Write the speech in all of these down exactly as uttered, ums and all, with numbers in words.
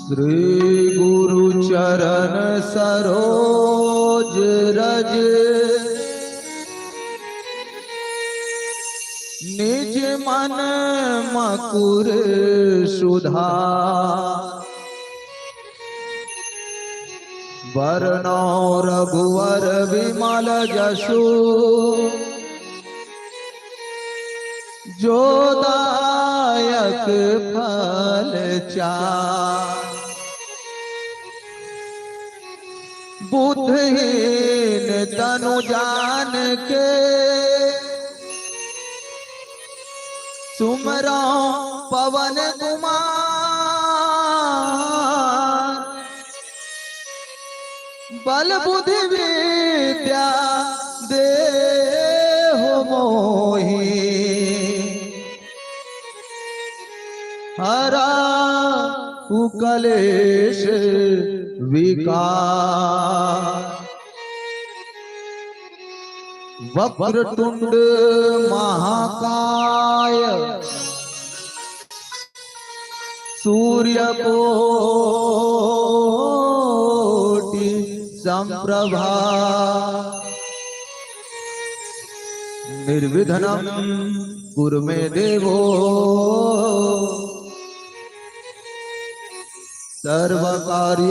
श्री गुरु चरण सरोज रज, निज मन मकुर सुधार। बरनउँ रघुवर बिमल जसु, जो दायक फल चार। बुद्धहीन तनु जान के, सुमरउँ पवन कुमार। बल बुद्धि विद्या देहु मोहि, हरउ कलेश विकार। वक्रतुंड महाकाय, सूर्य कोटि संप्रभा। निर्विघ्नं कुरु मे देवो, सर्वकार्येषु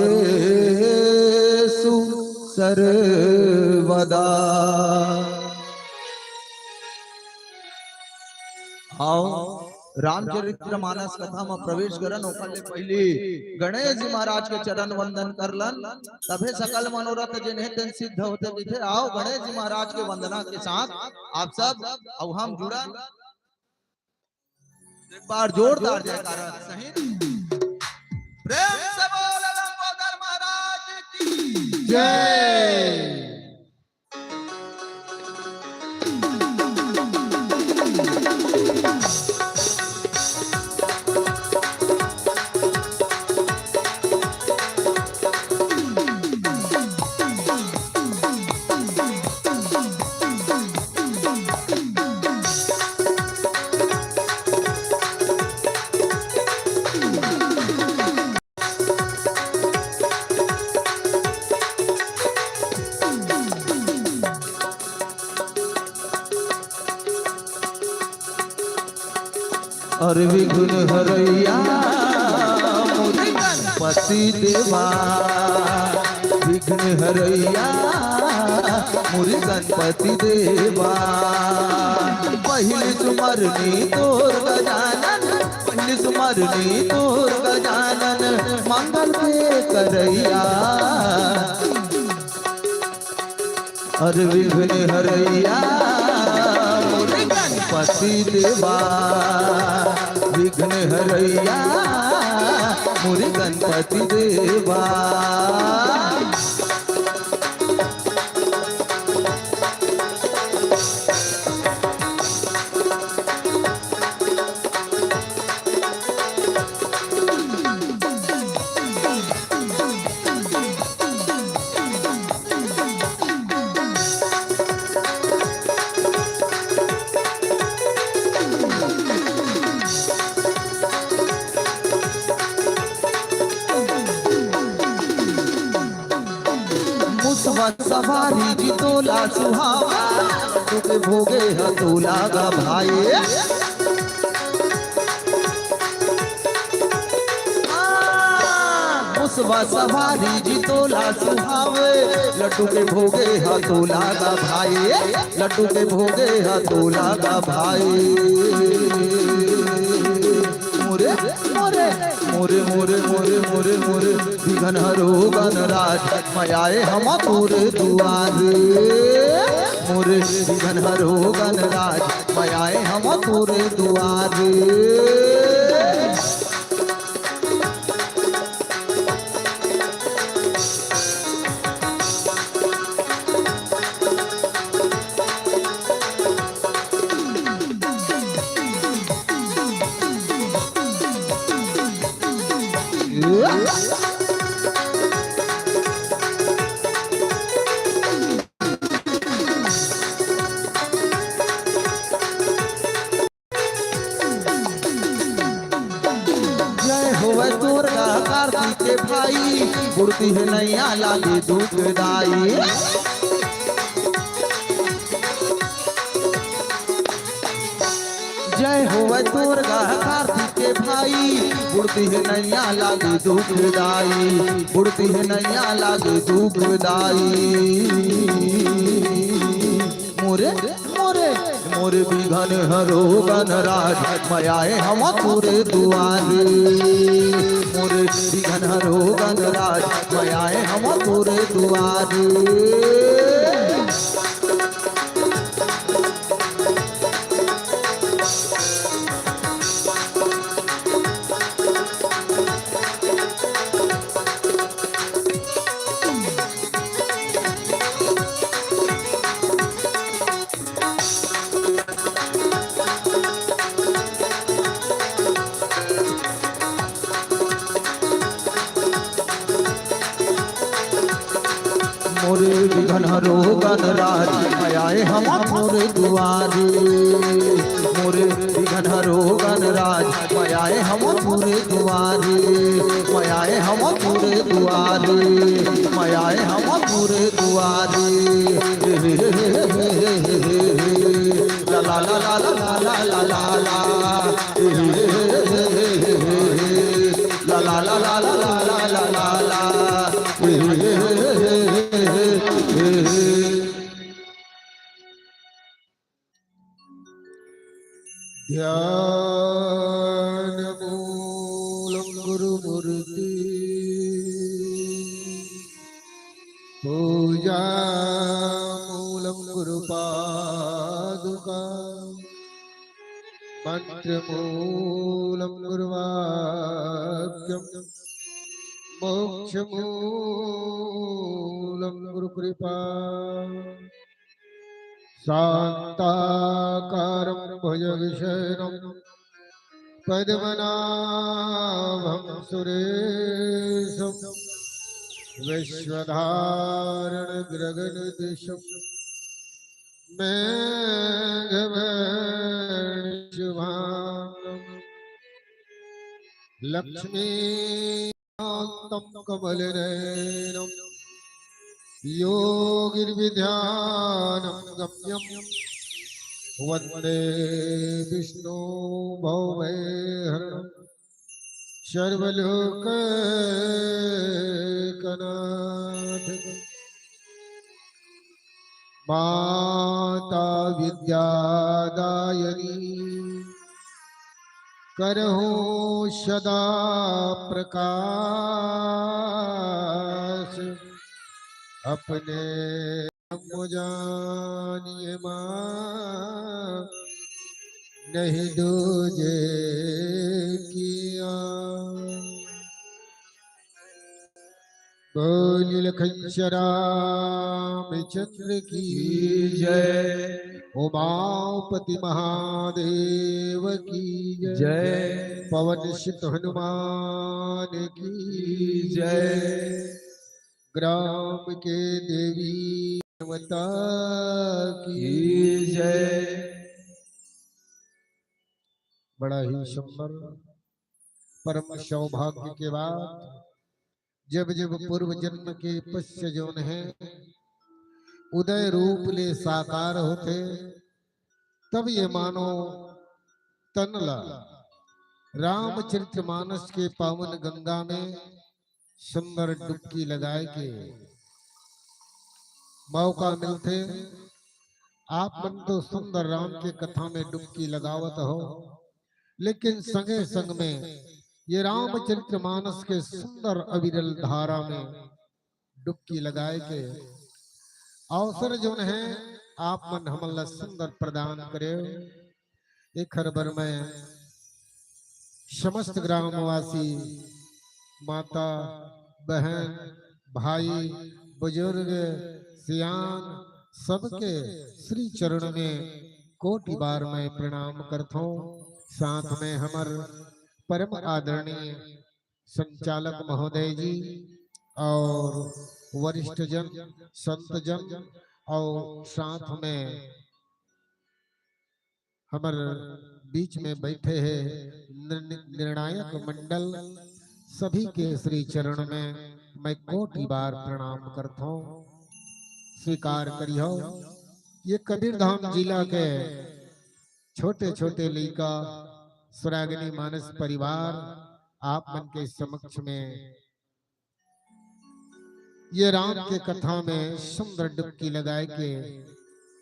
सर्वदा। आओ, रामचरित्र मानस कथा म प्रवेश करन, ओकर ले पहिली गणेश जी महाराज के चरण वंदन कर लन, तभे सकल मनोरथ जेन हे तेन सिद्ध होथे कहिथे। आओ, गणेश जी महाराज के वंदना के साथ आप सब अउ हम जुड़न। एक बार जोरदार जयकारा सहित प्रेम से बोल लंबोदर महाराज की जय। अरे विघ्न हरैया मोर गणपति देवा, विघ्न हरैया मोर गणपति देवा। पहिली सुमरनी तोर गजानन, पहिली सुमरनी तोर गजानन, मंगल के करैया। अरे विघ्न हरैया मोर गणपति देवा, विघ्न हरैया मोर गणपति देवा। सवारी जी तोला सुहावे, लड्डू के भोगे ह तोला गा भाई। मुसवा सवारी जी तोला सुहावे, लड्डू के भोगे ह तोला गा भाई, लड्डू के भोगे ह तोला गा भाई। मोरे, मोरे, मोरे, मोरे, मोरे, मोरे, बिघन हरो गणराज, मयाए हम तोरे दुआरे। मोरे बिघन हरो गणराज, मयाए हम तोरे दुआरे। जय होवे तोर गा कार्तिक के भाई, बुड़ती है नैया लागे दुख दाई। जय होवे तोर गा कार्तिक के भाई, बुड़ती है नैया लागे दुख दाई, बुड़ती है नैया लागे दुख दाई। मोरे, मोरे, मोरे बिघन हरो गणराज, मयाए हम तोरे दुआरे। मोरे बिघन हरो गणराज, मयाए हम तोरे दुआरे। मोरे बिघन हरो गणराज, मयाए हम तोरे दुआरे। मोरे बिघन हरो गणराज, मयाए हम तोरे दुआरे। मयाए हम तोरे दुआरे, मयाए हम तोरे दुआरे। ला ला ला ला। ला ला ला ला। ध्यान मूलं गुरुमूर्ति, पूजा मूलं गुरुपादुका, मंत्र मूलं गुरुवाक्यम, मोक्ष मूलं गुरुकृपा। शांताकारं भुजगशयनं पद्मनाभं सुरेशं, विश्वधारणं गगनदृशं मेघवर्णं शुभांगं, लक्ष्मी कांतं कमलनयनं योगिर्विध्यानं गम्यं वंदे विष्णु भवभयहरणं सर्वलोकैकनाथकं। माता विद्यादायिनी करहूँ सदा प्रकाश अपने। जानिए माँ नहीं दूजे किया। बोल लखन रामचंद्र की जय। उमापति महादेव की जय। जय। पवन सुत हनुमान की जय। ग्राम के देवी माता की जय। बड़ा ही सुंदर, परम सौभाग्य के बात। जब जब पूर्व जन्म के पश्य जोन है, उदय रूप ले साकार होथे, तब ये मानव तन ला रामचरितमानस के पावन गंगा में सुंदर डुबकी लगाए के मौका मिलथे। आप मन तो सुंदर राम के कथा में डुबकी लगावत हो, लेकिन संगे संग में ये रामचरितमानस के सुंदर अविरल धारा में डुबकी लगाए के अवसर जोन है, आप मन हमन ला सुंदर प्रदान करे। एखर बर मैं समस्त ग्रामवासी, माता, बहन, भाई, बुजुर्ग, सियान, सबके श्री चरण में कोटि बार मैं प्रणाम करथों। साथ में हमर परम आदरणीय संचालक महोदय जी और वरिष्ठ जन, संत जन और साथ में हमर बीच में बैठे हैं निर्ण-, निर्णायक मंडल, सभी के श्री चरण में मैं कोटि बार प्रणाम करथों। स्वीकार करिहो। ये कबीरधाम जिला के छोटे-छोटे लइका, सुरागिनी मानस परिवार, आप मन के समक्ष में ये राम के कथा में सुंदर डुबकी लगाए के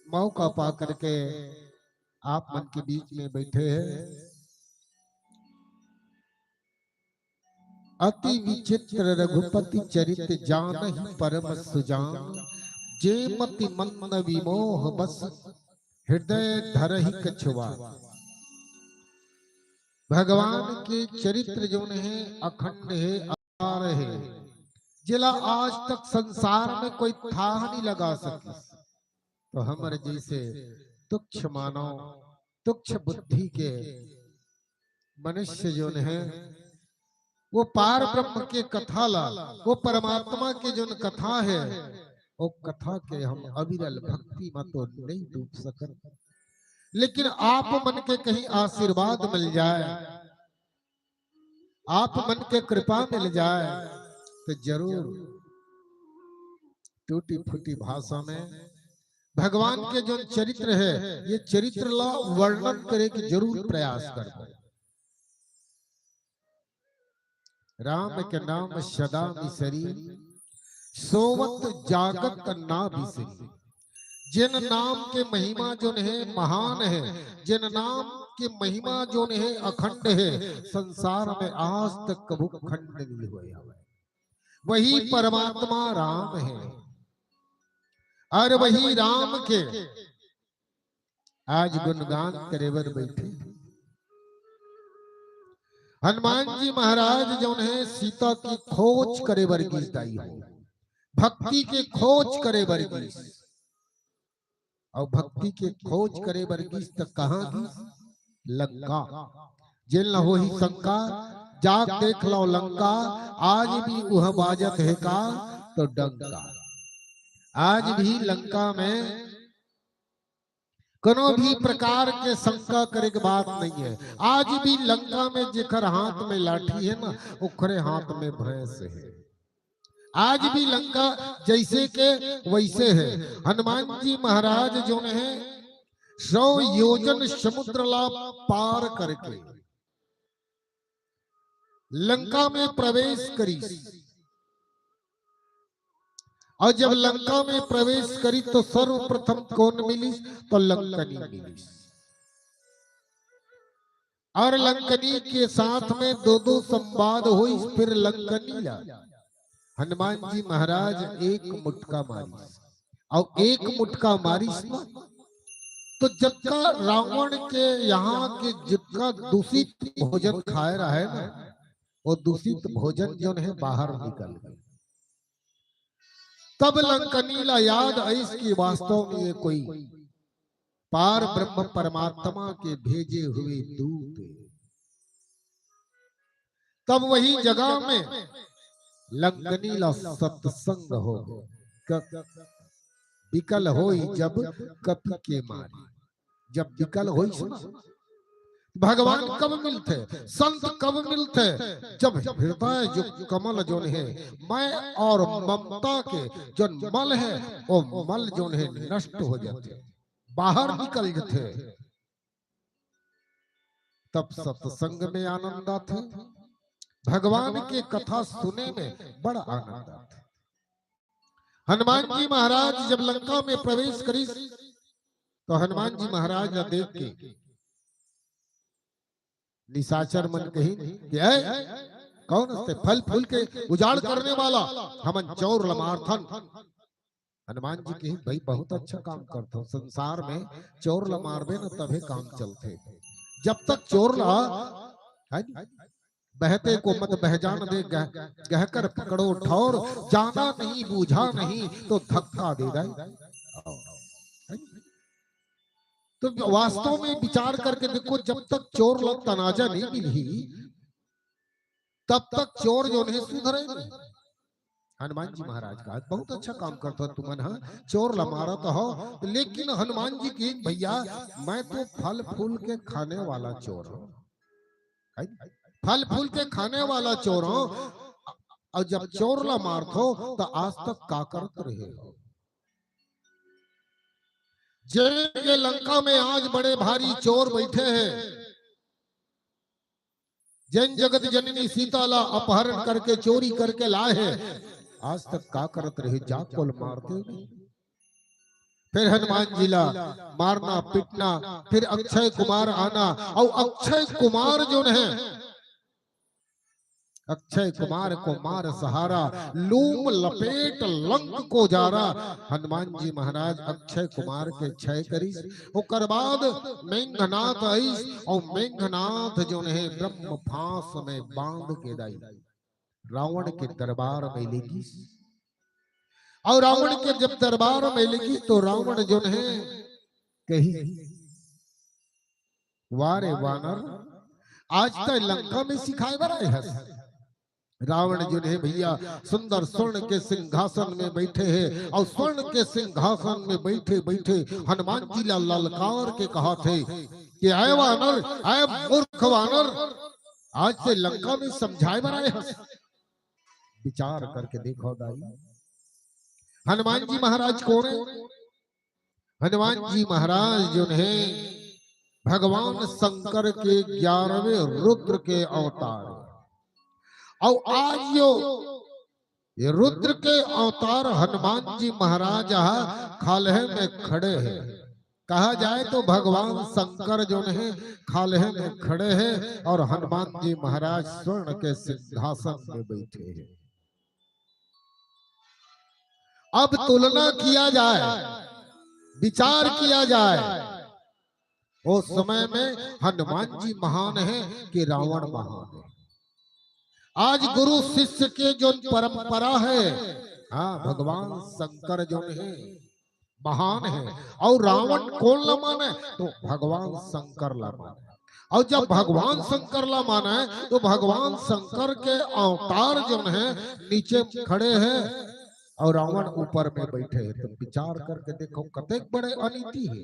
मौका पा करके आप मन के बीच में बैठे हैं। अति विचित्र रघुपति चरित जानहि परम सुजान, जे मति मन्न विमोह बस हृदय धरहि कछुआ। भगवान के चरित्र जोन है, अखंड है, अपार है, जेला आज तक संसार में कोई थाह नहीं लगा सकिस। तो हमर जैसे तुच्छ मानव, तुच्छ बुद्धि के मनुष्य जोन है, वो पार ब्रह्म के कथा ला, वो परमात्मा के जोन कथा है, वो कथा के हम अविरल भक्ति में तो नहीं डूब सकन। लेकिन आप मन के कहीं आशीर्वाद मिल जाए, आप मन के कृपा मिल जाए, तो जरूर टूटी फूटी भाषा में भगवान के जो चरित्र है, ये चरित्र ला वर्णन करे के जरूर प्रयास करबो। राम के नाम सदा बिसरी, सोवत जागत ना बिसरी। जिन नाम के महिमा जोन है, महान है, जिन नाम के महिमा जोन है, अखंड है, संसार में आज तक कभू खंड नहीं होया है। वही परमात्मा राम है और वही राम के आज गुणगान करे बर बैठे। हनुमान जी महाराज जोन है, सीता की खोज करे बर गिस दाई हो, भक्ति के खोज करे बर गिस। और भक्ति के खोज करे बर गिस त कहाँ गिस? लंका। जेन ला होही शंका, जाके देख लो लंका, आज भी उह बाजत है का तो डंका। आज भी लंका में कोनो भी प्रकार के शंका करे के बात नहीं है। आज भी लंका में जेकर हाथ में लाठी है ना, ओकरे हाथ में भैंस है। आज भी लंका जैसे के वैसे है। हनुमान जी महाराज जोन है, सौ योजन समुद्र ला पार करके लंका में प्रवेश करिस। और जब लंका में प्रवेश करिस तो सर्वप्रथम कौन मिलिस? तो लंकनी मिलिस। और लंकनी के साथ में दो दो संवाद होइस, फिर लंकनी ला हनुमान जी महाराज एक मुटका मारिस। और एक मुटका मारिस ना, तो जतका रावण के यहाँ के जितका दूषित भोजन खाए रहे ना, वो दूषित भोजन जोन है बाहर निकल गए। तब लंकनी ला याद आइस कि वास्तव में ये कोई पार ब्रह्म परमात्मा के भेजे हुए दूत है। तब वही जगह में लंकनी ला सत्संग हो गए। क-, बिकल होई जब कपि के मारी। जब बिकल होइस ना, भगवान कब मिलथे, संत कब मिलथे? जब हृदय जो कमल जोन हे, मैं और ममता के जोन मल हे, वो मल जोन हे नष्ट हो जाथे, बाहर निकल जाथे। तब सत्संग में आनंद आथे, भगवान के कथा सुने में बड़ा आनंद आथे। हनुमान जी महाराज जब लंका में प्रवेश करिस, तो हनुमान जी महाराज ला देख के निशाचर मन कहिन कि, "ऐ, कौन हस तैं फल फूल के उजाड़ करने वाला? हमन चोर ला मारथन।" हनुमान जी कहिन, "भाई, बहुत अच्छा काम करथो, संसार में चोर ला मारबे न, तभे काम चलथे। जब तक चोर ला, है नी, बहते को मत बह जान दे, गह, गहकर पकड़ो ठौर, जाना नहीं, बूझा नहीं, तो धक्का दे दे।" तो वास्तव में विचार करके देखो, जब तक चोर ला तनाजा नहीं मिलही, तब तक चोर जोन हे सुधरे नहीं। हनुमान जी महाराज कहा, "बहुत अच्छा काम करथो तुमन, हाँ, चोर ला मारत हो।" लेकिन हनुमान जी कहिन, "भैया, मैं तो फल फूल के खाने वाला चोर हूँ, है? फल फूल के खाने वाला चोर हूँ, और जब चोर ला मारथो, तो आज तक का करत रहे हो?" जेन के लंका में आज बड़े भारी चोर बैठे हैं, जेन जगत जननी सीता ला अपहरण करके, चोरी करके लाए हैं, आज तक का करत रहे? जाके ओला मारते नहीं। फिर हनुमान जी ला मारना, पीटना, फिर अक्षय कुमार आना, और अक्षय कुमार जोन हे, अक्षय कुमार को मार सहारा, लूम लपेट लंक को जारा। हनुमान जी महाराज अक्षय कुमार के क्षय करिस। ओकर बाद मेघनाथ आइस, और मेघनाथ जोन हे ब्रह्म फांस में बांध के दाई रावण के दरबार में लेगिस। और रावण के जब दरबार में लेगिस, तो रावण जोन हे कहिस, "वाह रे वानर, आज तैं लंका में सिखाए बर आए हस।" रावण जोन हे भैया, सुंदर स्वर्ण के सिंहासन में बैठे हे, और स्वर्ण के सिंहासन में बैठे बैठे हनुमान जी ला ललकार के कहत हे कि, "ऐ वानर, ऐ मूर्ख वानर, आज तैं लंका में समझाए बर आए हस।" विचार करके देखो दाई, हनुमान जी महाराज कोन हे? हनुमान जी महाराज जोन हे भगवान शंकर के ग्यारहवें रुद्र के अवतार हे। और आज यो ये रुद्र के अवतार हनुमान जी महाराज हा खाल्हे में खड़े हे। कहा जाए तो भगवान शंकर जोन हे खाल्हे में खड़े हे, और हनुमान जी महाराज स्वर्ण के सिंहासन में बैठे हे। अब तुलना किया जाए, विचार किया जाए, उस समय में हनुमान जी महान हे कि रावण महान हे? आज गुरु शिष्य के जोन परंपरा हे, हाँ, भगवान शंकर जोन हे महान हे, और रावण कोन ला माने? तो भगवान शंकर ला माने। और जब भगवान शंकर ला माने, तो भगवान शंकर के अवतार जोन हे नीचे खड़े हे, और रावण ऊपर में बैठे हे। तो विचार करके देखो, कतेक बड़े अनीति हे।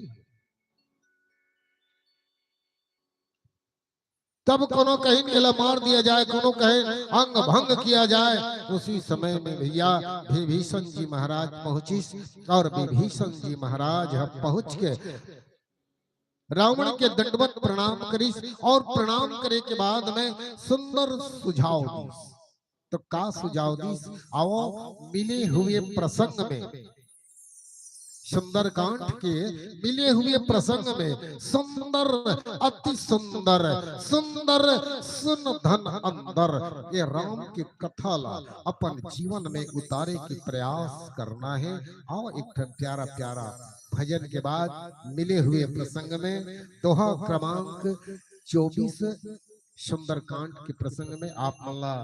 तब कोनो कहिन एला मार दिया जाए, कोनो कहे अंग भंग किया जाए। उसी समय में भैया विभीषण जी महाराज पहुंचिस, और विभीषण जी महाराज ह पहुंच के रावण के दंडवत प्रणाम करिस, और प्रणाम करे के बाद में सुंदर सुझाव दीस। तो का सुझाव दीस? आओ, मिले हुए प्रसंग में, सुंदरकांड के मिले हुए प्रसंग में सुंदर, अति सुंदर, सुंदर सुन धन अंदर, ये राम की कथा ला अपन जीवन में उतारे की प्रयास करना हे। आओ, एक ठन प्यारा प्यारा भजन के बाद मिले हुए प्रसंग में दोहा क्रमांक चौबीस सुंदरकांड के प्रसंग में आप मन ला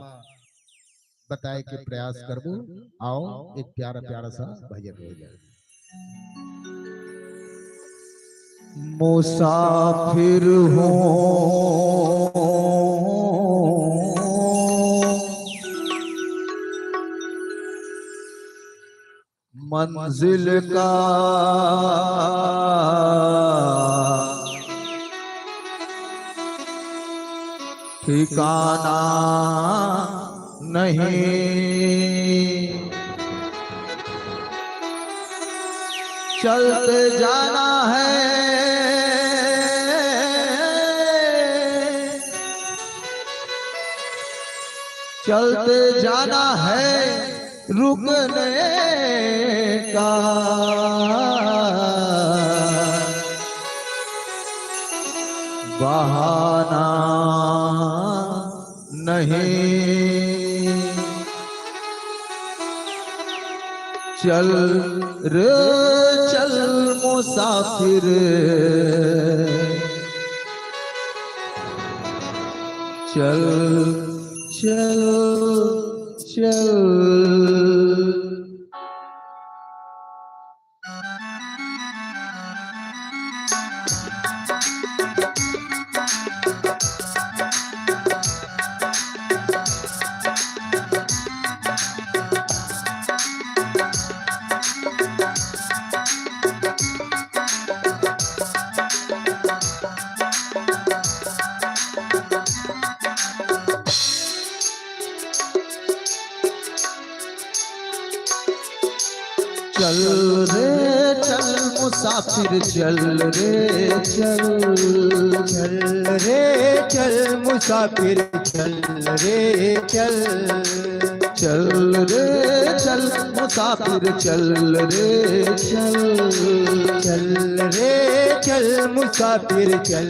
बताए के प्रयास करबो। आओ, एक प्यारा प्यारा सा भजन हो जाए। मुसाफिर हूँ मंजिल का, ठिकाना नहीं। चलते जाना है, चलते जाना है, रुकने का बहाना नहीं। चल रे चल मुसाफिर, चल चल चल। चल रे चल मुसाफिर, चल रे चल। चल रे चल मुसाफिर, चल रे चल। चल रे चल मुसाफिर, चल रे चल। चल रे चल मुसाफिर, चल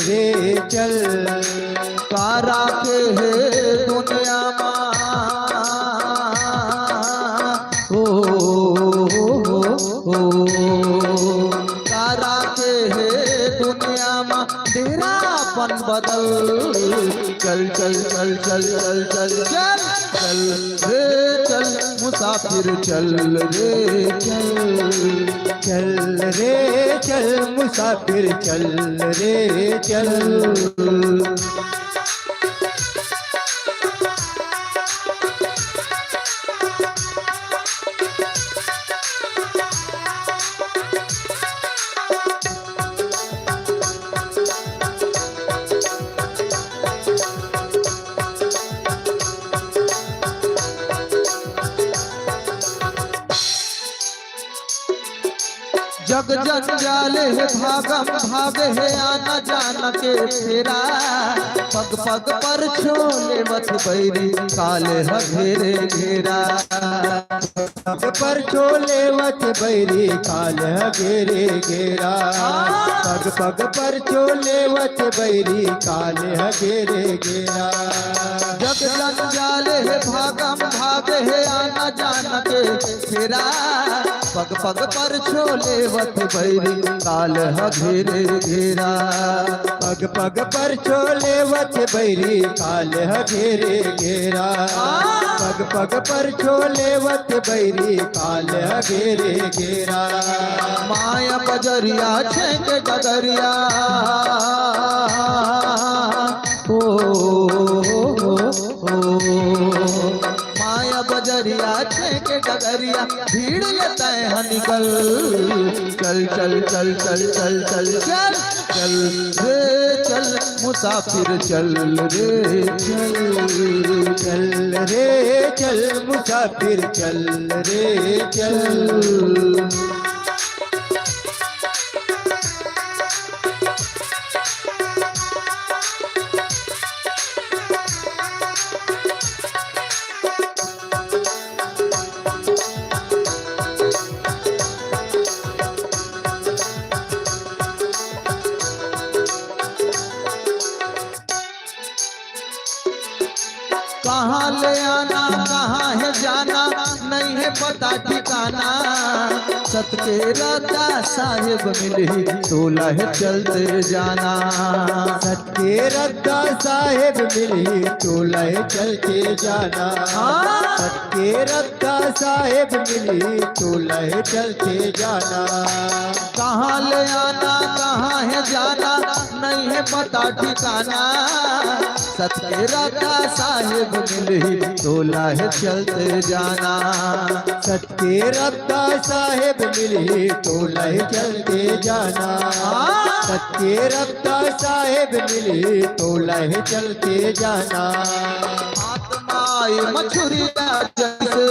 रे चल। का राखे हे दुनिया मा, ओ, ओ, ओ, ओ। का राखे हे दुनिया मा, डेरा अपन बदल। चल चल चल चल चल चल चल। चल रे चल मुसाफिर, चल रे चल। चल रे चल मुसाफिर, चल रे चल। जग जंजाल हे भागम भाग हे आना जाना के फेरा। पग पग पर छोले मत बैरी, काल ह घेरे घेरा। पग पर छोले मत बैरी, काल ह घेरे घेरा। पग पग पर छोले मत बैरी, काल ह घेरे घेरा। जग जंजाल हे भागम भाग हे आना जाना के फेरा। पग पग पर छोले वत बैरी, काल ह घेरे घेरा। पग पग पर छोले वत बैरी, काल ह घेरे घेरा। पग पग पर छोले वत बैरी, काल ह घेरे घेरा। माया बजरिया छेंक डगरिया, ओ, ओ, ओ, ओ। माया बजरिया छेंक डगरिया, भीड़ ले तैं ह निकल। चल चल चल चल चल चल चल। चल रे चल मुसाफिर, चल रे चल। चल रे चल मुसाफिर, चल रे चल। कहाँ ले आना, कहाँ हे जाना, नइ हे पता ठिकाना। सत के रद्दा साहेब मिलही, तोला हे चलते जाना। सत के रद्दा साहेब मिलही, तोला हे चलते जाना। हाँ। सत के रद्दा साहेब मिलही, तोला हे चलते जाना। कहाँ ले आना, कहाँ हे जाना, नइ हे पता ठिकाना। सत के रद्दा साहेब मिलही, तोला हे चलते जाना। सत के रद्दा साहेब मिलही, तोला हे चलते जाना। सत के रद्दा साहेब मिलही, तोला हे चलते जाना। आत्मा ए मछुरिया जैसे,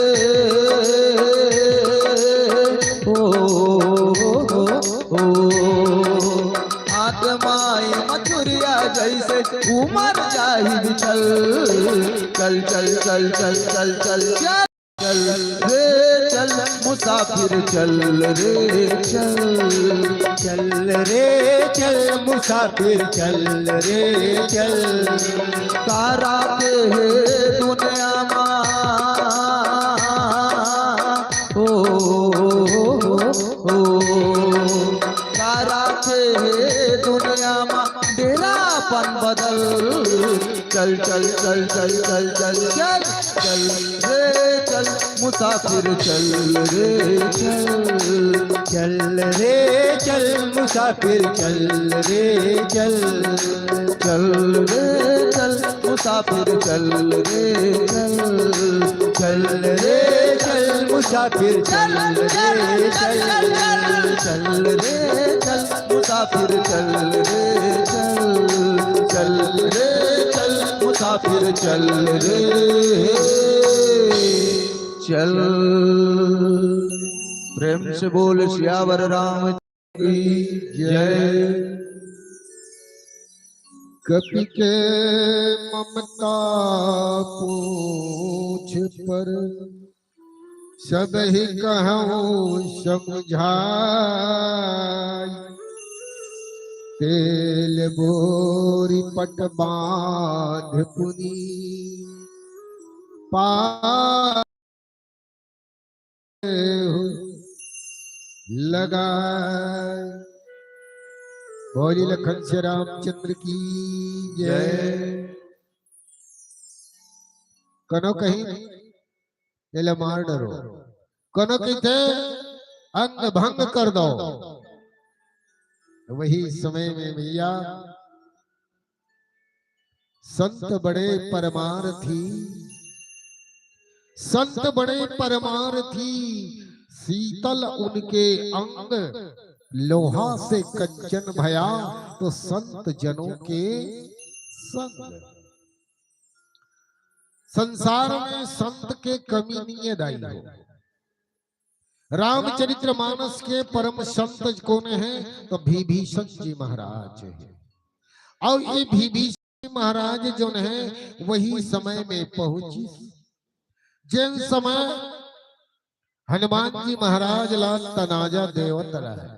ओ, ओ, ओ, ओ। आत्मा ए मछुरिया जैसे, उमर जाही बिछल। चल, चल, चल, चल, चल, चल, चल। चल रे चल मुसाफिर चल रे चल। चल रे चल मुसाफिर चल रे चल। का राखे हे दुनिया मा, ओ, ओ, ओ, ओ। का राखे हे दुनिया मा, डेरा अपन बदल। चल, चल, चल, चल, चल, चल, चल, चल रे चल, मुसाफिर चल रे चल। चल रे चल, मुसाफिर चल रे चल। चल रे चल, मुसाफिर चल रे चल। चल रे चल, मुसाफिर चल रे चल। चल रे चल, मुसाफिर चल रे चल। चल रे चल, मुसाफिर चल रे चल। प्रेम से बोल सियावर राम की जय। कपि के ममता पूछ पर, सबहि कहउँ समुझाई। तेल बोरी पट बाँध पुनि पा लगाए। बोली लखन से रामचंद्र की जय। जय। कनो कही एला मार डरो, कनो कहिथे अंग भंग कर दो। वही समय में भैया संत बड़े परमार्थी, संत बड़े परमार्थी, शीतल उनके अंग, लोहा से कंचन भया, तो संत जनों के संग। संसार में संत के कमी नहीं है दाई हो। रामचरित्र मानस के परम संत कौन है? तो विभीषण जी महाराज है। और ये विभीषण महाराज जोन है, वही समय में पहुंची, जेन समय हनुमान जी महाराज ला तनाजा देवत रहे।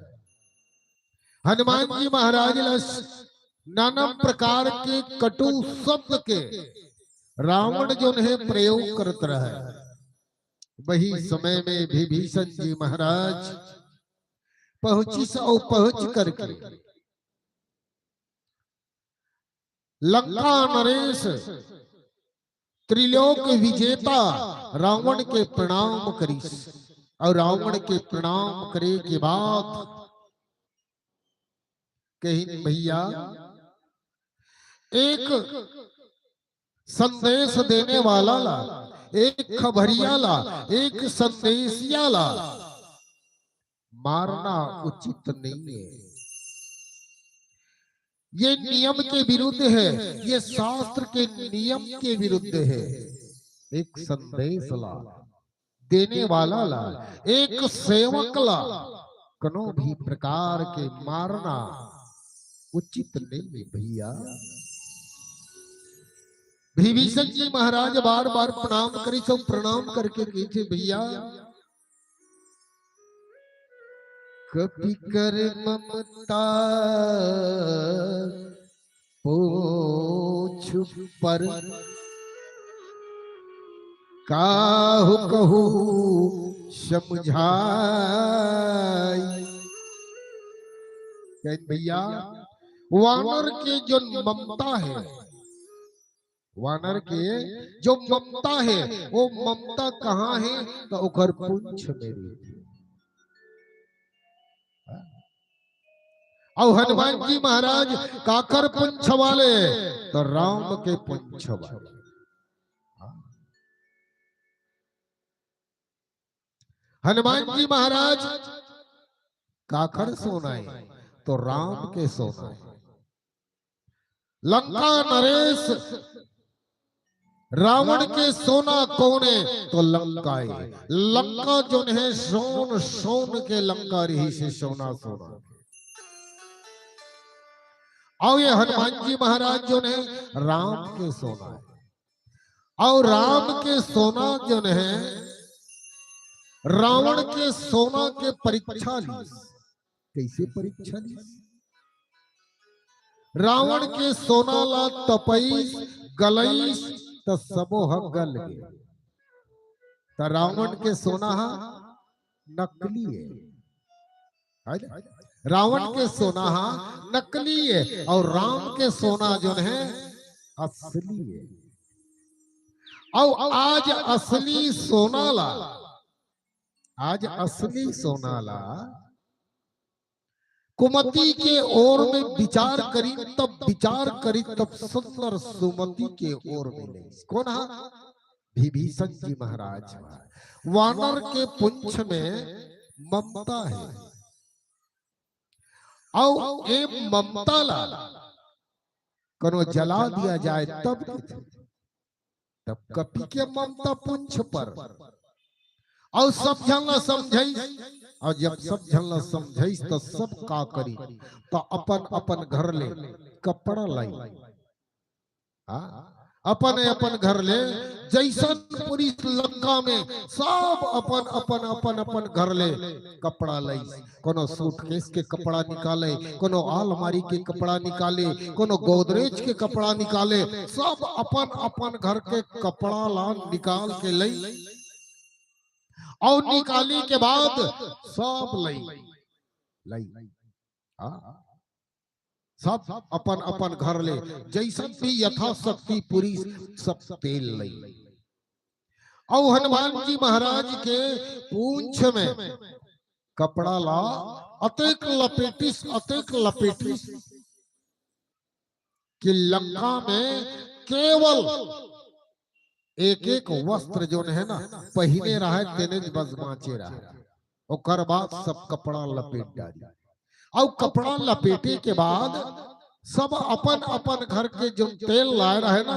हनुमान जी महाराज ला नाना प्रकार के कटु शब्द के रावण जोन है प्रयोग करत रहे। वही समय में विभीषण जी महाराज पहुंचिस अउ पहुंच करके लंका नरेश त्रिलोक विजेता रावण के प्रणाम करिस। और रावण के प्रणाम करे के बाद कहिन, भैया, एक संदेश देने वाला ला, एक खबरिया ला, एक संदेशिया ला मारना उचित नहीं है। ये नियम के विरुद्ध है, ये शास्त्र के नियम के विरुद्ध है। एक संदेश ला देने वाला ला, एक सेवक ला कनो भी प्रकार के मारना उचित नहीं है भैया। विभीषण जी महाराज बार बार प्रणाम करिस, प्रणाम करके कहिथे, भैया, कपि कर ममता पूछ पर, काहु कहूँ समुझाई। कहिन भैया, वानर के जोन ममता है, वानर के जो ममता हे, वो ममता कहाँ हे? त ओकर पूंछ में रहिथे। अउ हनुमान जी महाराज काकर पूंछ वाले? त राम के पूंछ वाले। हनुमान जी महाराज काकर सोना हे? त राम के सोना हे। लंका नरेश रावण के सोना कोन हे? त लंका हे। लंका जोन हे सोन सोन के लंका रहिस हे, सोना सोना के। अउ ये हनुमान जी महाराज जोन हे राम के सोना हे। अउ राम के सोना जोन हे, रावण के सोना के परीक्षा लिस। कइसे परीक्षा लिस? रावण के सोना ला तपइस, गलइस, त सबो ह गल गे। त रावण के सोना ह नकली हे। रावण के सोना ह नकली हे अउ राम के सोना जोन हे असली हे। अउ आज असली सोना ला, आज असली सोना ला कुमति के ओर में विचार करिन, तब विचार करिन, तब सुंदर सुमति के ओर में ले। कोन हा? विभीषण जी महाराज। वानर के पूंछ में ममता हे। अउ ए ममता ला कोनो जला दिया जाए तब कथे। तब कपि के ममता पूंछ पर। अउ सब झन ला समझइस। अउ जब सब झन ला समझइस त सब का करिन? त अपन अपन घर ले कपड़ा लाइन। हाँ? अपन अपन घर ले, जइसन पुरी लंका में सब अपन अपन अपन अपन घर ले कपड़ा लाइस। कोनो सूटकेस के कपड़ा निकाले, कोनो आलमारी के कपड़ा निकाले, कोनो गोदरेज के कपड़ा निकाले, सब अपन अपन घर के कपड़ा ला निकाल के लई। अउ निकाली के बाद सब लई, लई। हाँ? सब अपन अपन घर ले जइसन भी यथाशक्ति पुरी सब तेल लई। अउ हनुमान जी महाराज के पूंछ में कपड़ा ला अतेक लपेटिस, अतेक लपेटिस कि लंका में केवल एक एक वस्त्र जोन हे ना पहिने रहय, तेने बस बांचे रहय। ओकर बाद सब कपड़ा लपेट डारी। अउ कपड़ा लपेटे के बाद सब अपन अपन घर के जोन तेल लाए रहय ना,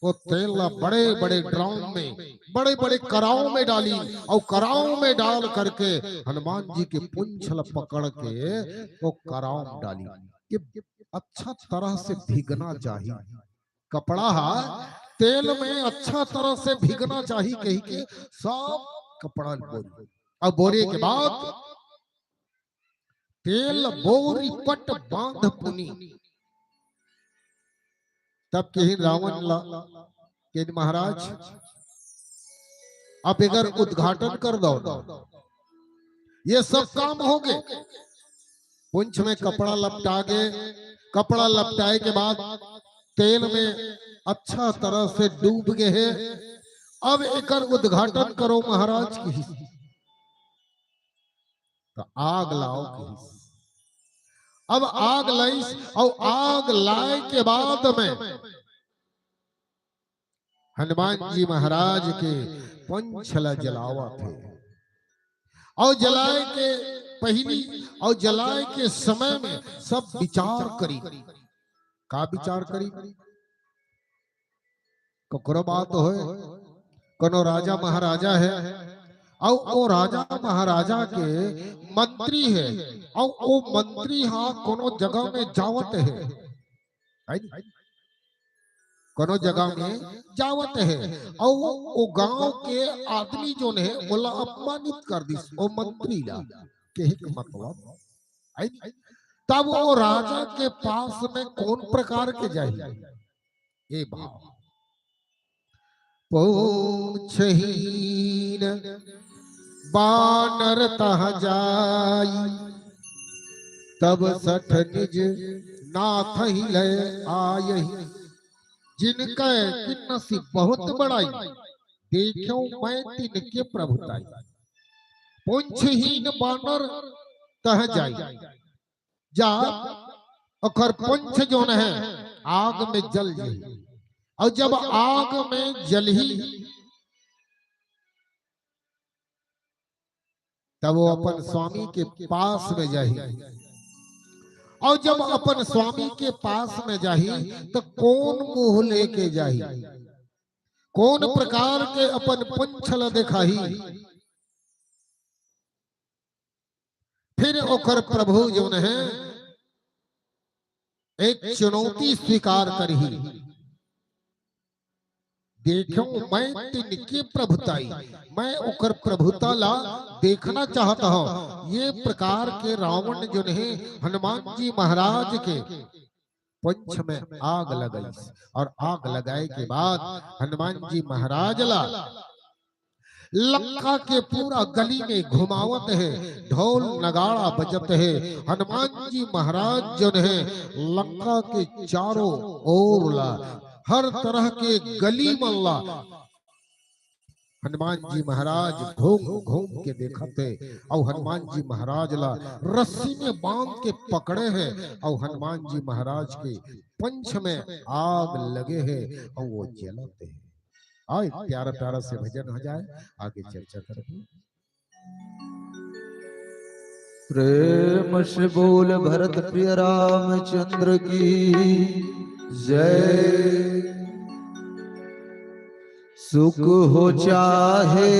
वो तेल ला बड़े बड़े ड्रम में, बड़े बड़े कराव में डाली। अउ कराव में डाल करके हनुमान जी के पूंछ ला पकड़ के वो कराव में डाली। ये अच्छा तरह से भीगना चाहिए। कपड़ा हा तेल में अच्छा तरह से भीगना चाहिए कही के सब कपड़ा बोरी। अब बोरे के बाद तेल बोरी पट बांध पुनी। तब कही रावण ला कि महाराज, आप एकर उद्घाटन कर दो ना। ये सब काम हो गए। पूंछ में कपड़ा लपटा गए, कपड़ा लपटाए के बाद तेल में अच्छा तरह से डूब गए हे। अब एकर उद्घाटन करो महाराज की। त आग लाव कहिस। अब आग लाइस अउ आग लाए के बाद में हनुमान जी महाराज के पूंछ ला जलावत हे। अउ जलाए के पहिली अउ जलाए के समय में सब विचार करी। का विचार करी? ककरो बात होय, कोनो राजा महाराजा हे, अउ ओ राजा महाराजा के मंत्री हे, अउ ओ मंत्री हा कोनो जगह में जावत हे, हे नी? कोनो जगह में जावत हे, अउ ओ गांव के आदमी जोन हे, ओला अपमानित कर दिस, ओ मंत्री ला। कहे के मतलब, हे नी? तब ओ राजा के पास में कोन प्रकार के जाही? ए भाव। पूंछहीन बानर तह जाई, तब सठ निज नाथहि लय आयहि। जिनके किन्नसी बहुत बड़ाई, देखेंव मैं तिनके प्रभुताई। पुंछहीन बानर तह जाई, जा ओकर पुंछ जोन हे आग में जल जाही, अउ जब आग में जलही तब वो अपन स्वामी के पास में जाही, अउ जब अपन स्वामी के पास में जाही त कोन मुंह लेके जाही, कोन प्रकार के अपन पुंछ ल देखाही। फिर ओकर प्रभु जोन हे एक चुनौती स्वीकार करही। देखेंव मैं तिनके प्रभुताई, मैं ओकर प्रभुता ला देखना चाहत हंव। ये प्रकार के रावण जोन हे हनुमान जी महाराज के पुंछ में आग लगाइस अउ आग लगाए के बाद हनुमान जी महाराज ला लंका के पूरा गली में घुमावत हे, ढोल नगाड़ा बजत हे। हनुमान जी महाराज जोन हे लंका के चारों ओर ला, हर तरह के गली मन ला हनुमान जी महाराज घूम घूम के देखत हे, अउ हनुमान जी महाराज ला रस्सी में बांध के पकड़े हे, अउ हनुमान जी महाराज के पुंछ में आग लगे हे, अउ वो जलत हे। आए, प्यारा प्यारा से भजन हो जाए, आगे चर्चा करबो। प्रेम से बोल भरत प्रिय रामचंद्र की जय। सुख हो चाहे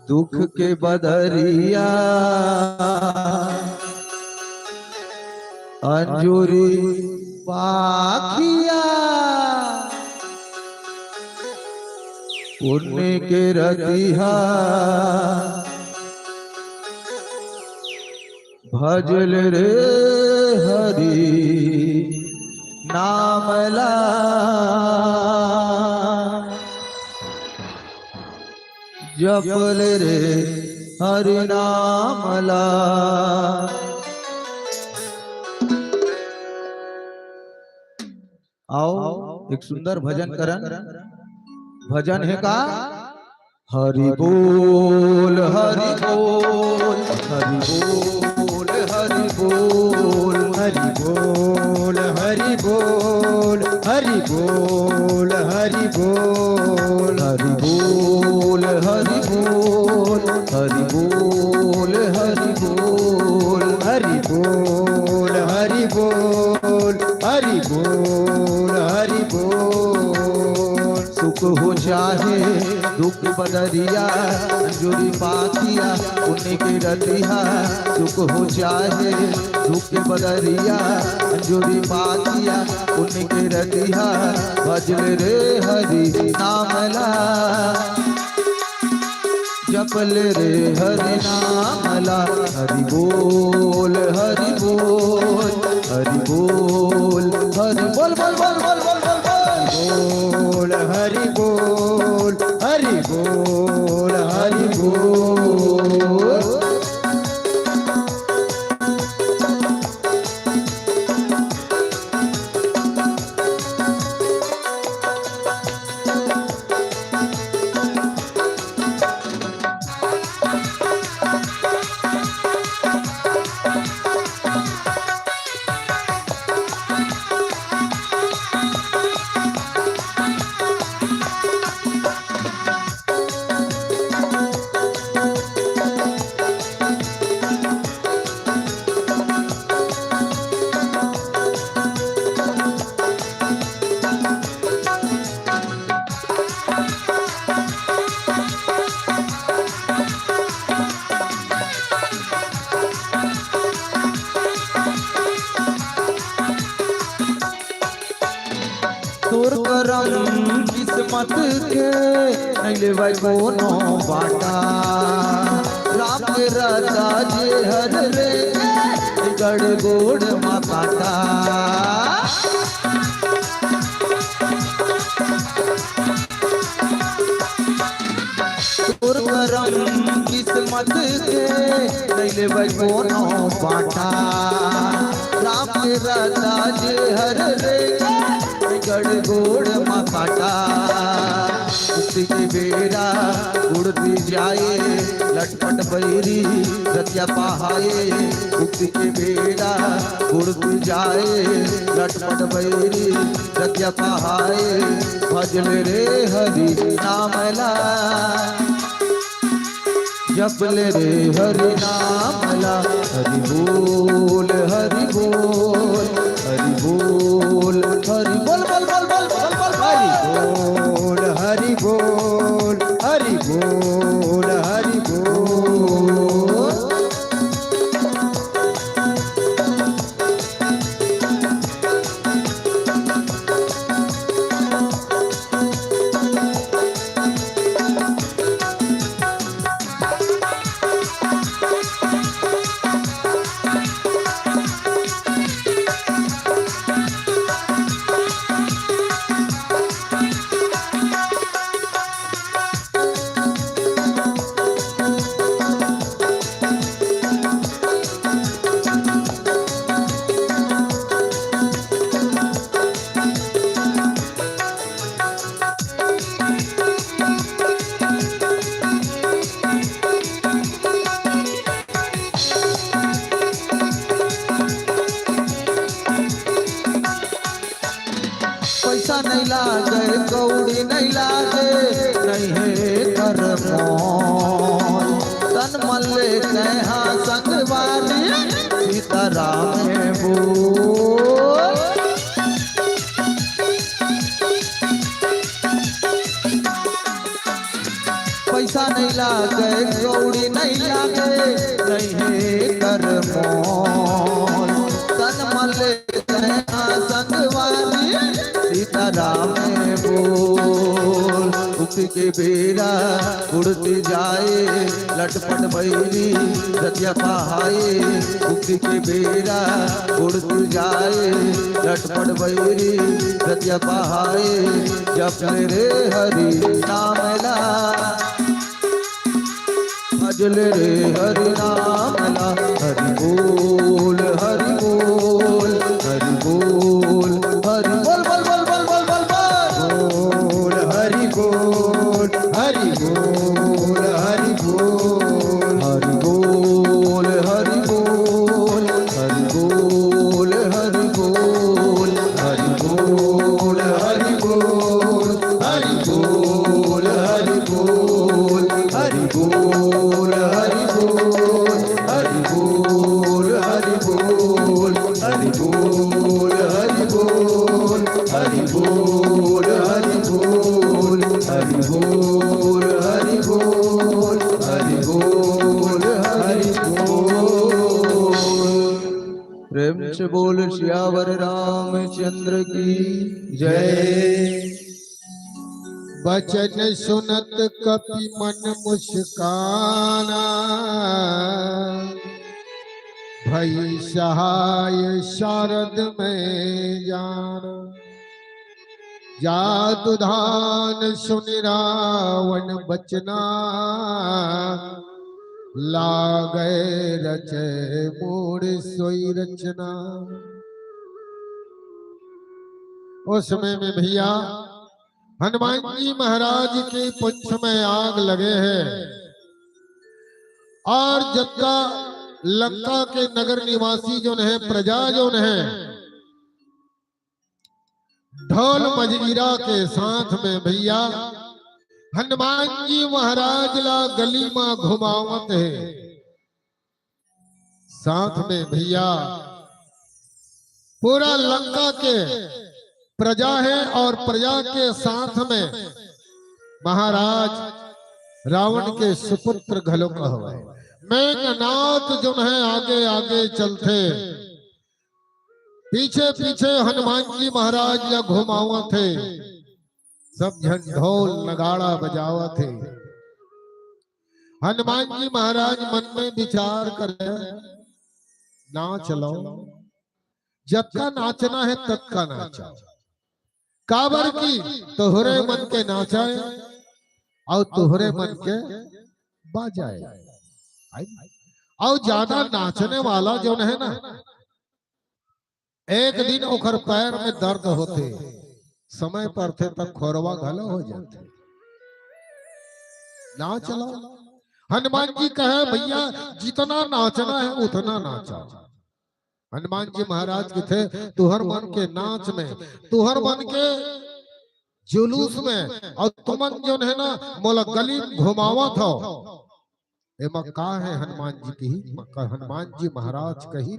दुख के बदरिया, अंजुरी पाखिया, पुण्य के रतिहा, भजल रे हरि नाम ला। जपल रे हरि नाम ला। आओ, एक सुंदर भजन करन। भजन हे का? हरि बोल, हरि बोल, हरि बोल, हरि बोल, हरि बोल, हरि बोल, हरि बोल, हरि बोल, हरि बोल, हरि बोल, हरि बोल, हरि बोल, हरि बोल, हरि बोल, हरि बोल, हरि बोल। सुख हो चाहे दुख बदरिया, अंजुरी पाखिया, पुण्य के रतिहा। सुख हो चाहे दुख बदरिया, अंजुरी पाखिया, पुण्य के रतिहा। भजल रे हरि नाम ला, जपल रे हरि नाम ला। हरि बोल, हरि बोल, हरि बोल, हरि बोल, बोल, बोल। बोल, हरि बोल, हरि बोल, हरि बोल। तोर करम किस्मत के नइ लेवय कोनो बाटा। राम के रजा जे हर लेगे, गड़ गोड़ म काटा। तोर करम किस्मत के नइ लेवय कोनो बाटा। राम के रता जे हर रे, गड़ गोड़ म काटा। मुक्ति के बेरा उड़ती जाए, लटपट बैरी रतिया पहाए। मुक्ति के बेरा उड़ती जाए, लटपट बैरी रतिया पहाए। भजले रे हरि नाम ला, जपले रे हरि नाम ला। हरि बोल, हरि बोल, हरि बोल, हरि बोल, बोल, बोल, बोल, बोल, बोल, हरि बोल, हरि बोल, हरि बोल, हरि बोल। पैसा नहीं लागे, कौड़ी नहीं लागे, नहीं हे कर मोल। तन मन ले कहा संगवारी, सीताराम बोल। पैसा नहीं लागे, कौड़ी नहीं लागे, नहीं हे कर मोल। तन मन ले कहा संगवारी, सीताराम बोल। उठ के बेरा उड़ती जाए, लटपट बैरी रतिया पहाए। उठ के बेरा उड़ती जाए, लटपट बैरी रतिया पहाए। जपले रे हरि नाम ला, भजले रे हरि नाम ला। हरि बोल, हरि बोल, हरि बोल, हरि बोल, बोल, बोल, बोल, बोल, बोल, बोल। बोल, हरि बोल, हरि बोल, हरि बोल। हरि बोल, हरि बोल, हरि बोल, हरि बोल। हरि बोल, हरि बोल, हरि बोल, हरि बोल। हरि बोल, हरि बोल, हरि बोल, हरि बोल। हरि बोल, हरि बोल, हरि बोल, हरि बोल। हरि बोल, हरि बोल, हरि बोल, हरि बोल। प्रेम से बोल सियावर रामचंद्र की जय। बचन सुनत कपि मन मुस्काना, भई सहाय सारद में जाना। जादु ध्यान सुनि रावण बचना, लागे रचे मूढ़ सोई रचना। उस समय में भैया हनुमान जी महाराज के पुंछ में आग लगे है और जबका लंका के नगर निवासी जोन है, प्रजा जोन है, ढोल मजीरा के साथ में भैया हनुमान जी महाराज ला गली मा घुमावत है। साथ में भैया पूरा लंका के प्रजा है और प्रजा के साथ में महाराज रावण के सुपुत्र घलो कहवे। मेघनाथ जोन है आगे आगे चलथे, पीछे पीछे हनुमान जी महाराज ला घुमावत हे। सब झन ढोल नगाड़ा बजावत हे। हनुमान जी महाराज मन में विचार करे, नाच लो, जतका नाचना है ततका नाचा। काबर कि तोहरे मन के नाचा है और तोहरे मन के बाजा है। और ज्यादा नाचने वाला जोन है ना, एक दिन ओकर पैर में दर्द होथे, समय परथे तब खोरवा घलो हो जाथे। नाच लो। हनुमान जी कहे, "भैया, जितना नाचना है उतना नाचा।" हनुमान जी महाराज कथे, "तुहर मन के नाच में, तुहर मन के जुलूस में, अउ तुमन जोन है ना, मोला गली में घुमावत हो, एमा का है?" हनुमान जी कही, हनुमान जी महाराज कही,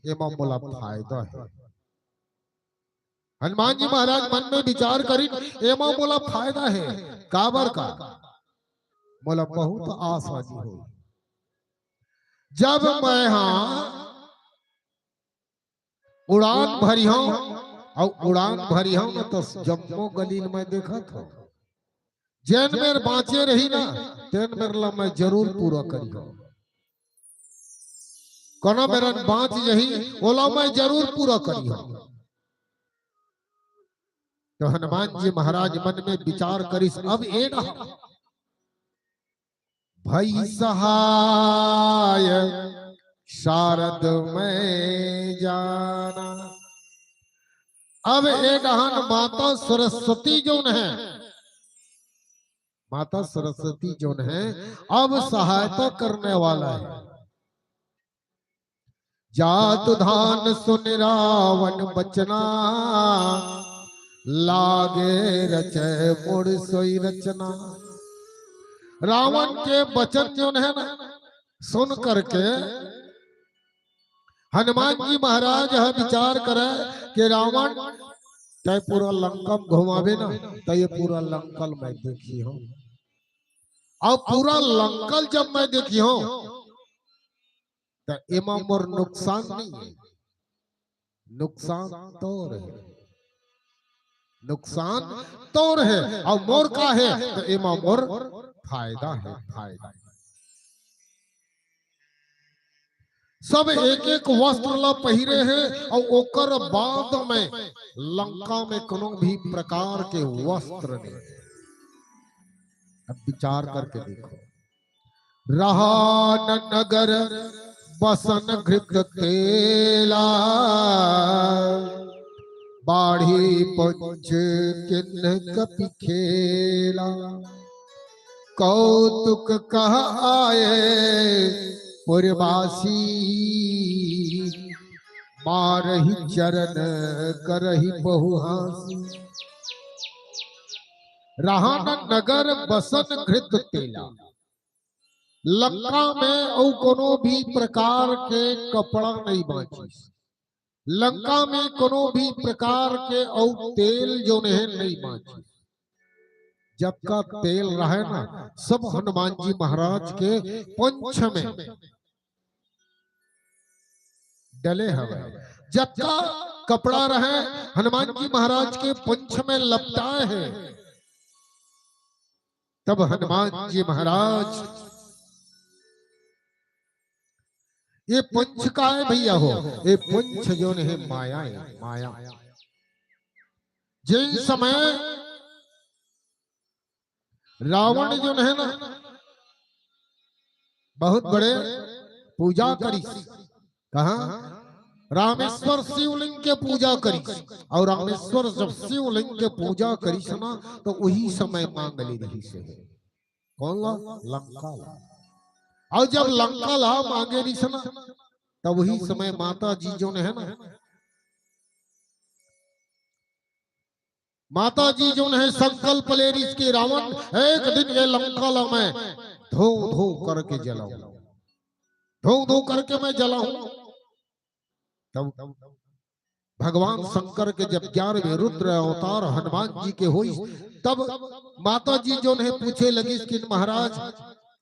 "एमा मोला फायदा है।" हनुमान जी महाराज मन में विचार करिन, "एमा मोला फायदा है।" काबर का? "मोला बहुत आसानी होही। जब मैं हा उड़ान भरिहंव, अउ उड़ान भरिहंव न, त जम्मो गली ल मैं देखत हंव। जेन मेर बांचे रही ना, तेन मेर ला मैं जरूर पूरा करिहंव। कोनो मेरन बांच जही, ओला मैं जरूर पूरा करिहंव।" तो हनुमान जी महाराज मन में विचार करिस, "अब ए ना भई सहाय, शारद मैं जाना।" अब ए डहन माता सरस्वती जोन है, माता सरस्वती जोन है, अब सहायता करने वाला है। "जातु धान सुनि रावण बचना, लागे रचै मुड़ सोई रचना।" रावण के बचन जोन है ना, सुन करके हनुमान जी महाराज ह विचार करे कि "रावण, तै पूरा लंका में घुमाबे ना, त ये पूरा लंका ल मैं देखिहंव। अब पूरा लंका ल जब मैं देखिहंव, त एमा मोर नुकसान नहीं है, नुकसान तोर है, नुकसान तोर है, अउ मोर का है?" त एमा मोर फायदा है, फायदा।" सब एक एक वस्त्र ला पहिरे हे, अउ ओकर बाद में लंका में कोनो भी प्रकार के वस्त्र नहीं। अब विचार करके देखो, "राहन नगर बसन घृत तेला, बाढ़ी पंच किन्ह कपि खेला। कौतुक कह आए पुरवासी, मारहि चरण करहि बहु हाँसी।" राहन नगर बसन घृत तेला, लंका में अउ कोनो भी प्रकार के कपड़ा नहीं बांचिस। लंका में कोनो भी प्रकार के अउ तेल जोन हे नहीं बांचिस। जतका तेल रहे ना, सब हनुमान जी महाराज के पंछ में डले हवे। जतका कपड़ा रहे, हनुमान जी महाराज के पंछ में लपटाए हे। तब हनुमान जी महाराज, ये पंछ का है भैया हो, ये पंछ जोन हे माया है, माया। जिन समय रावण जोन हे ना, बहुत बड़े पूजा करिस, कहा, रामेश्वर शिवलिंग के पूजा करिस, अउ रामेश्वर जब शिवलिंग के पूजा करिस ना, त उही समय मांग ले रहिस हे। कौन ला? लंका ला। अउ जब लंका ला मांगे रहिस ना, तब उही समय माता जी जोन हे ना, माता जी जोन हे संकल्प ले रहिस कि "रावण, एक दिन ये लंका ला मैं धो धो करके जलाऊं, धो धो करके मैं जलाऊं।" तब भगवान शंकर के जब ग्यारहवें रुद्र अवतार हनुमान जी के होइस, तब माता जी जोन हे पूछे लगिस कि "महाराज,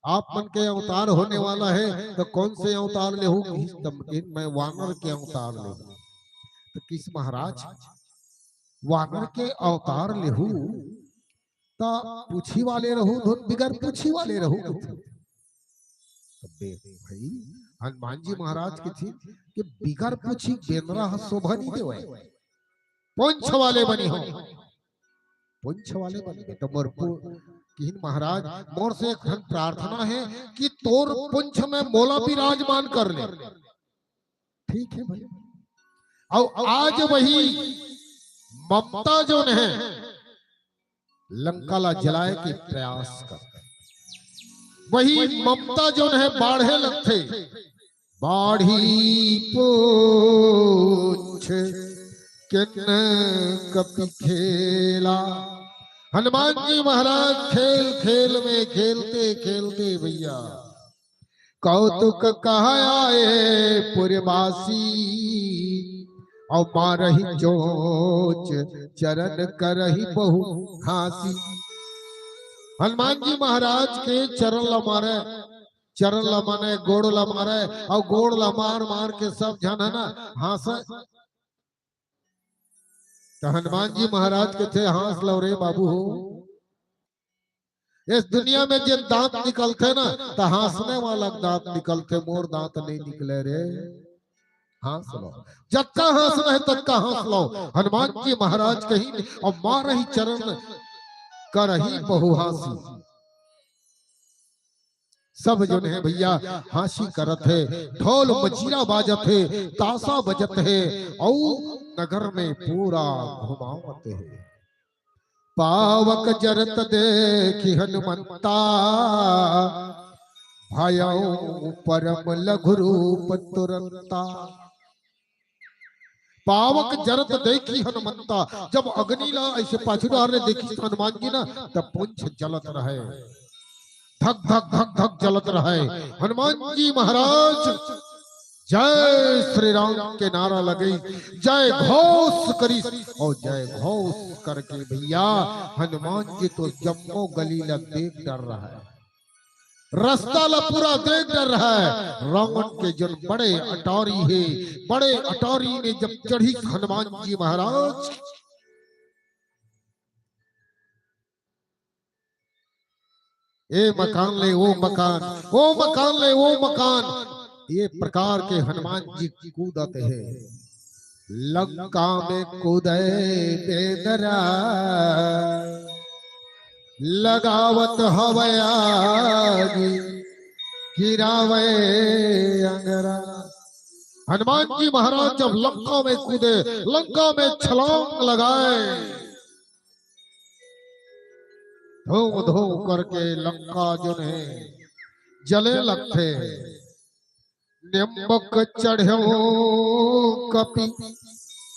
आप मन के अवतार होने वाला है, तो कौन से अवतार लेहू?" कहिस, "तब मैं वानर के अवतार लेहू।" तो कहिस, "महाराज, वानर के अवतार लेहू, त पूछी वाले रहू, धुन बिगर पूछी वाले रहू।" तबे भाई, हनुमान जी महाराज कथे कि बिगर पूछी बेंदरा ह शोभा नहीं देवे, पूंछ वाले बनी हो, पूंछ वाले बनी। तो मोर पु-, किहिन, "महाराज, मोर से एक ठन प्रार्थना है कि तोर पूंछ में मोला विराजमान कर ले।" ठीक है भाई, अउ आज वही ममता जोन हे, लंका ला जलाए के प्रयास करथे। वही ममता जोन हे, बाढ़े लगथे। बाढ़ी पूछ किन कपि खेला। हनुमान जी महाराज खेल खेल में खेलते खेलते भैया कौतुक कहा आए पुरवासी, अउ मारही चोंच चरण करही बहु घासी। हनुमान जी महाराज के चरण ला मारे, चरण ला मारे, गोड़ ला मारे, अउ गोड़ ला मार मार के सब झन हे ना हाँसे। त हनुमान जी महाराज कथे, हाँस लव रे बाबू हो। इस दुनिया में जेन दांत निकलथे ना, त हाँसने वाला दांत निकलथे, मोर दांत नइ निकले रे। हाँस लव, जतका हाँसना हे ततका हाँस लव। हनुमान जी महाराज कहिन, अउ मारही चरण करही बहु घासी। सब जोन हे भैया हाँसी करत हे, ढोल मजीरा बाजत हे, तासा बजत हे, अउ नगर में पूरा घुमावत हे। पावक जरत देखि हनुमंता, भयउ परम लघु रूप तुरंता। पावक जरत देखि हनुमंता, जब अग्नि ला अइसे पाछू डहर ले देखिस हनुमान जी ना, तब पूंछ जलत रहे, धक धक धक धक जलत रहे। हनुमान जी महाराज जय श्री राम के नारा लगे, जय घोष करिस, अउ जय घोष करके भैया हनुमान जी तो जम्मो गली ला देख डर रहा हे। रस्ता ला पूरा देख डर रहा हे। रावण के जोन बड़े अटारी हे, बड़े अटारी में जब चढ़िस हनुमान जी महाराज, ए मकान ले ओ मकान, ओ मकान ले ओ मकान, ए प्रकार के हनुमान जी कूदत हे। लंका में कूदे बेदरा, लगावत हवय आगी, गिरावे अंगरा। हनुमान जी महाराज जब लंका में कूदे, लंका में छलांग लगाए, धूम धूम करके लंका जोन हे जले लगथे। निम्बक चढ़ो कपि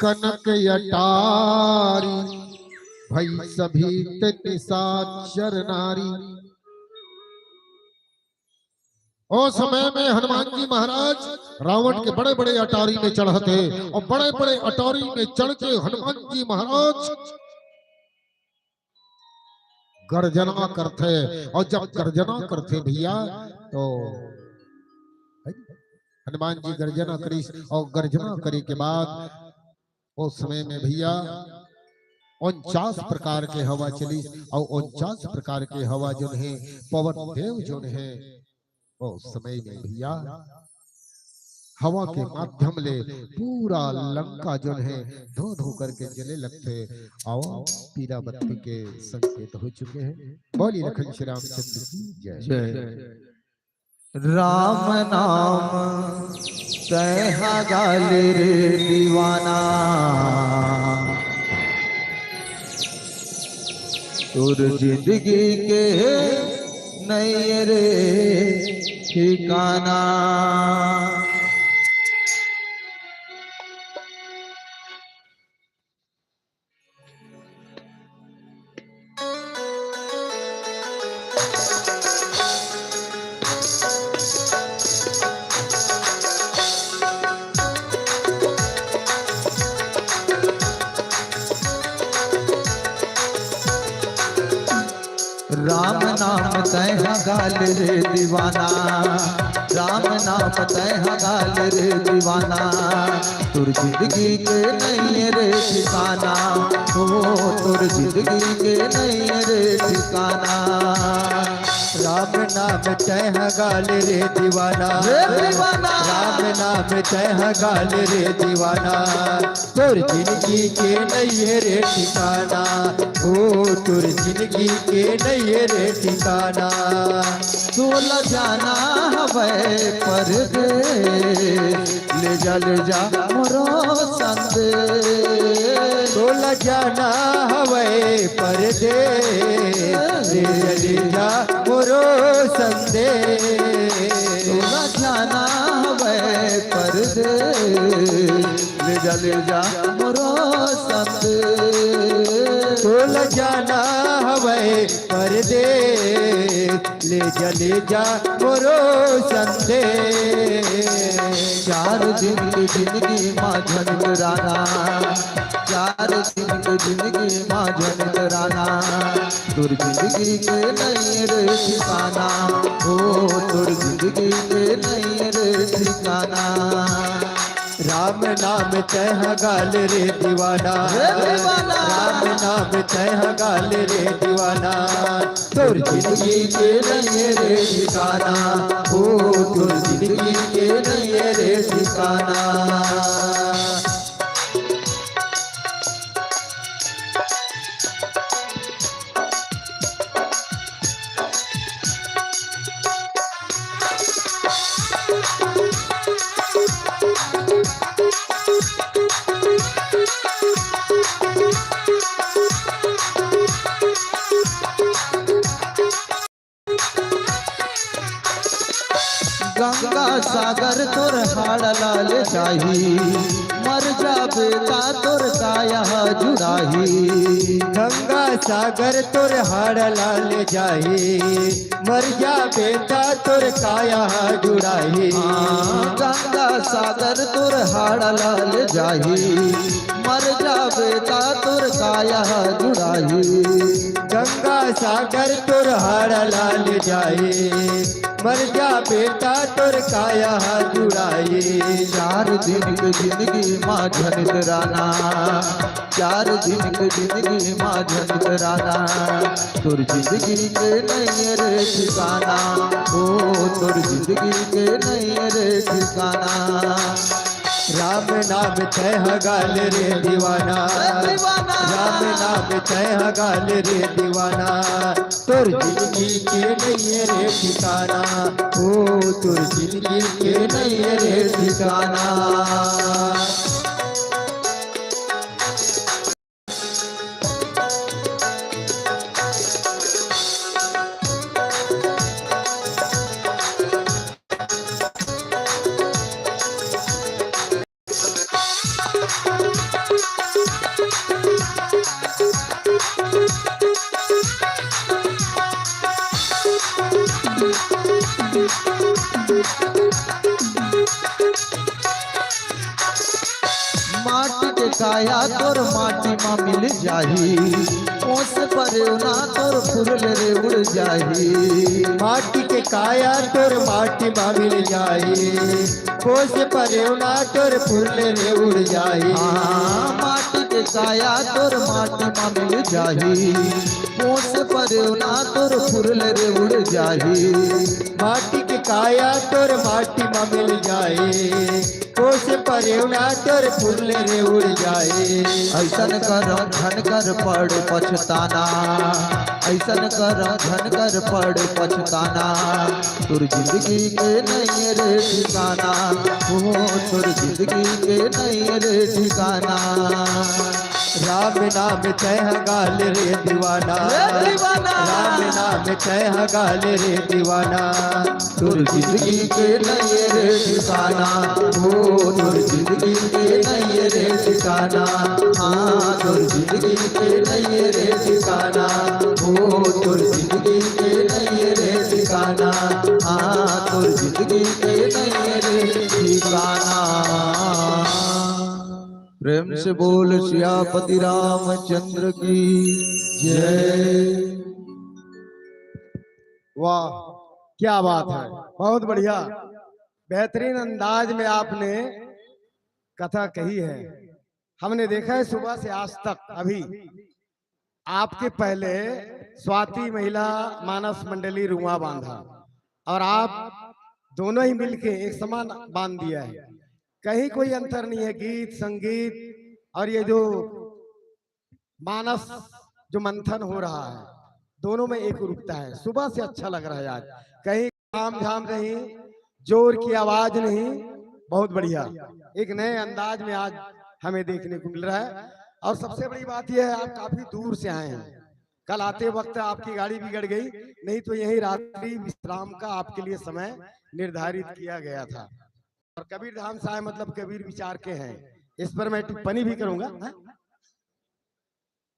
कनक अटारी, भई सभी ते निशाचर नारी। ओ समय में हनुमान जी महाराज रावण के बड़े बड़े अटारी में चढ़त हे अउ बड़े बड़े अटारी में चढ़ के हनुमान जी महाराज गर्जना करथे। अउ जब गर्जना करथे भैया, तो हनुमान जी गर्जना करिस अउ गर्जना करे के बाद ओ समय में भैया उनचास प्रकार के हवा चलिस अउ उनचास प्रकार के हवा जोन हे, पवन देव जोन हे, ओ समय में भैया हवा के माध्यम ले पूरा लंका जोन हे धो धो करके जले लगथे। अउ पीला बत्ती के संकेत हो चुके हे। बोली लखन श्री रामचंद्र की जय। जय। राम नाम तैहा गाल रे दीवाना, तोर जिंदगी के नैये रे ठिकाना। राम नाम तैहा गाल रे दीवाना, राम नाम तैहा गाल रे दीवाना, तोर जिंदगी के नैये रे ठिकाना, ओ तोर जिंदगी के नैये रे ठिकाना। राम नाम तैं ह गा ले रे दीवाना, रे दीवाना। राम नाम तैं ह गा ले रे दीवाना, तोर जिंदगी के नइये रे ठिकाना, ओ तोर जिंदगी के नइये रे ठिकाना। तोला जाना हवय परदेस, ले जा, ले जा मोरो संदेस। तोला जाना हवय परदेस, ले जा, ले जा मोरो संदेस। तोला जाना हवय परदेस, ले जा, ले जा मोरो संदेस। तोला जाना हवय परदेस, ले जा, ले जा मोरो संदेस। चार दिन के जिंदगी मा झन डराना, चार दिन के जिंदगी मा झन डराना, तोर जिंदगी के नइये रे ठिकाना, ओ तोर जिंदगी के नइये रे ठिकाना। राम नाम तैं ह गा ले रे दीवाना, रे दीवाना। राम नाम तैं ह गा ले रे दीवाना, तोर जिंदगी के नइये रे ठिकाना, ओ तोर जिंदगी के नइये रे ठिकाना। गंगा सागर तोर हाड़ ला ले जाही, मर जाबे ता तोर काया जुड़ाही। गंगा सागर तोर हाड़ ला ले जाही, मर जाबे ता तोर काया जुड़ाही। हाँ, गंगा सागर तोर हाड़ ला ले जाही, मर जाबे ता तोर काया जुड़ाही। गंगा सागर तोर हाड़ ला ले जाही, मर जाबे ता तोर काया जुड़ाही। चार दिन के जिंदगी मा झन डराना, चार दिन के जिंदगी मा झन डराना, तोर जिंदगी के नइये रे ठिकाना, ओ तोर जिंदगी के नइये रे ठिकाना। राम नाम तैं ह गा ले रे दीवाना, दीवाना। राम नाम तैं ह गा ले रे दीवाना, तोर जिंदगी के नइये रे ठिकाना, ओ तोर जिंदगी के नइये रे ठिकाना। माटी के काया तोर माटी मा मिल जाही, ओस परेव ना तोर फुरल रे उड़ जाही। माटी के काया तोर माटी मा मिल जाही, ओस परेव ना तोर फुरल रे उड़ जाही। हाँ, माटी के काया तोर माटी मा मिल जाही, ओस परेव ना तोर फुरल रे उड़ जाही। माटी के काया तोर माटी मा मिल जाही, ओस परेव ना तोर फुरल रे उड़ जाही। अइसन करँव झन कर पड़ पछताना, अइसन करँव झन कर पड़ पछताना, तोर जिंदगी के नइये रे ठिकाना, ओ तोर जिंदगी के नइये रे ठिकाना। राम नाम तैं ह गा ले रे दीवाना, रे दीवाना। राम नाम तैं ह गा ले रे दीवाना, तोर जिंदगी के नइये रे ठिकाना, ओ तोर जिंदगी के नइये रे ठिकाना। हाँ, तोर जिंदगी के नइये रे ठिकाना, ओ तोर जिंदगी के नइये रे ठिकाना। हाँ, तोर जिंदगी के नइये रे ठिकाना। प्रेम से बोल सियापति रामचंद्र की जय। वाह, क्या बात है, बहुत बढ़िया, बेहतरीन अंदाज में आपने कथा कही है। हमने देखा है सुबह से आज तक, अभी आपके पहले स्वाति महिला मानस मंडली रुआ बांधा, और आप दोनों ही मिलके एक समान बांध दिया है। कहीं कोई अंतर नहीं है, गीत संगीत और ये जो मानस, जो मंथन हो रहा है, दोनों में एक रूपता है। सुबह से अच्छा लग रहा है आज, कहीं ताम झाम नहीं, जोर की आवाज नहीं। बहुत बढ़िया, एक नए अंदाज में आज हमें देखने को मिल रहा है। और सबसे बड़ी बात यह है, आप काफी दूर से आए हैं। कल आते वक्त आपकी गाड़ी बिगड़ गई, नहीं तो यही रात्रि विश्राम का आपके लिए समय निर्धारित किया गया था। और कबीर धाम से आए, मतलब कबीर विचार के हैं, इस पर मैं टिप्पणी भी करूंगा। हाँ?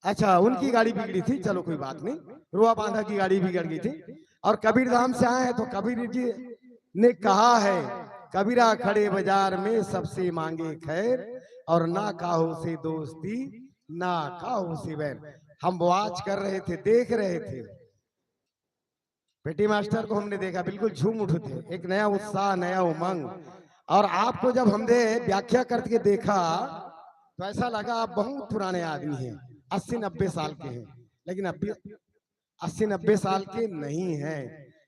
अच्छा, उनकी गाड़ी बिगड़ी थी, चलो कोई बात नहीं, रोआ बांधा की गाड़ी बिगड़ गई थी। और कबीर धाम से आए हैं तो कबीर जी ने कहा है, कबीरा खड़े बाजार में सबसे मांगे खैर, और ना काहू से दोस्ती ना काहू से बैर। हम वॉच कर रहे थे, देख रहे थे, पीटी मास्टर को हमने देखा, बिल्कुल झूम उठे थे, एक नया उत्साह, नया उमंग। और आपको जब हमने व्याख्या करके देखा तो ऐसा लगा आप बहुत पुराने आदमी हैं, अस्सी नब्बे साल के हैं, लेकिन अभी अस्सी नब्बे साल के नहीं हैं।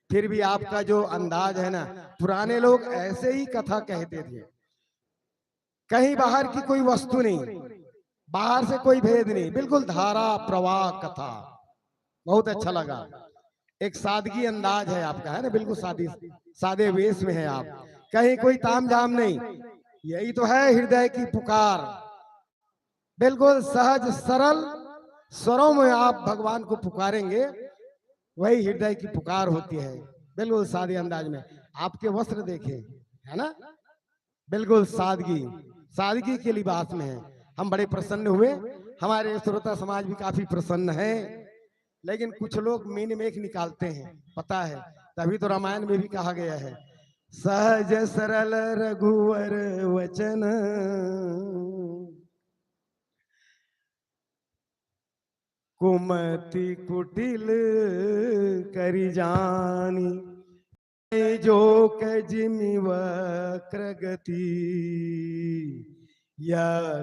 फिर भी आपका जो अंदाज है ना, पुराने लोग ऐसे ही कथा कहते थे, कहीं बाहर की कोई वस्तु नहीं, बाहर से कोई भेद नहीं, बिल्कुल धारा प्रवाह कथा। बहुत अच्छा लगा, एक सादगी अंदाज है आपका, है ना, बिल्कुल सादे, सादे वेश में है आप, कहीं कोई ताम झाम नहीं। यही तो है हृदय की पुकार, बिल्कुल सहज सरल स्वरों में आप भगवान को पुकारेंगे, वही हृदय की पुकार होती है। बिल्कुल सादे अंदाज में आपके वस्त्र देखे, है ना, बिल्कुल सादगी, सादगी के लिबास में है। हम बड़े प्रसन्न हुए, हमारे श्रोता समाज भी काफी प्रसन्न है। लेकिन कुछ लोग मीन मेख निकालते हैं, पता है, तभी तो रामायण में भी कहा गया है, सहज सरल रघुवर वचन, कुमति कुटिल करि जानी, जो कजिमि वक्र गति। यह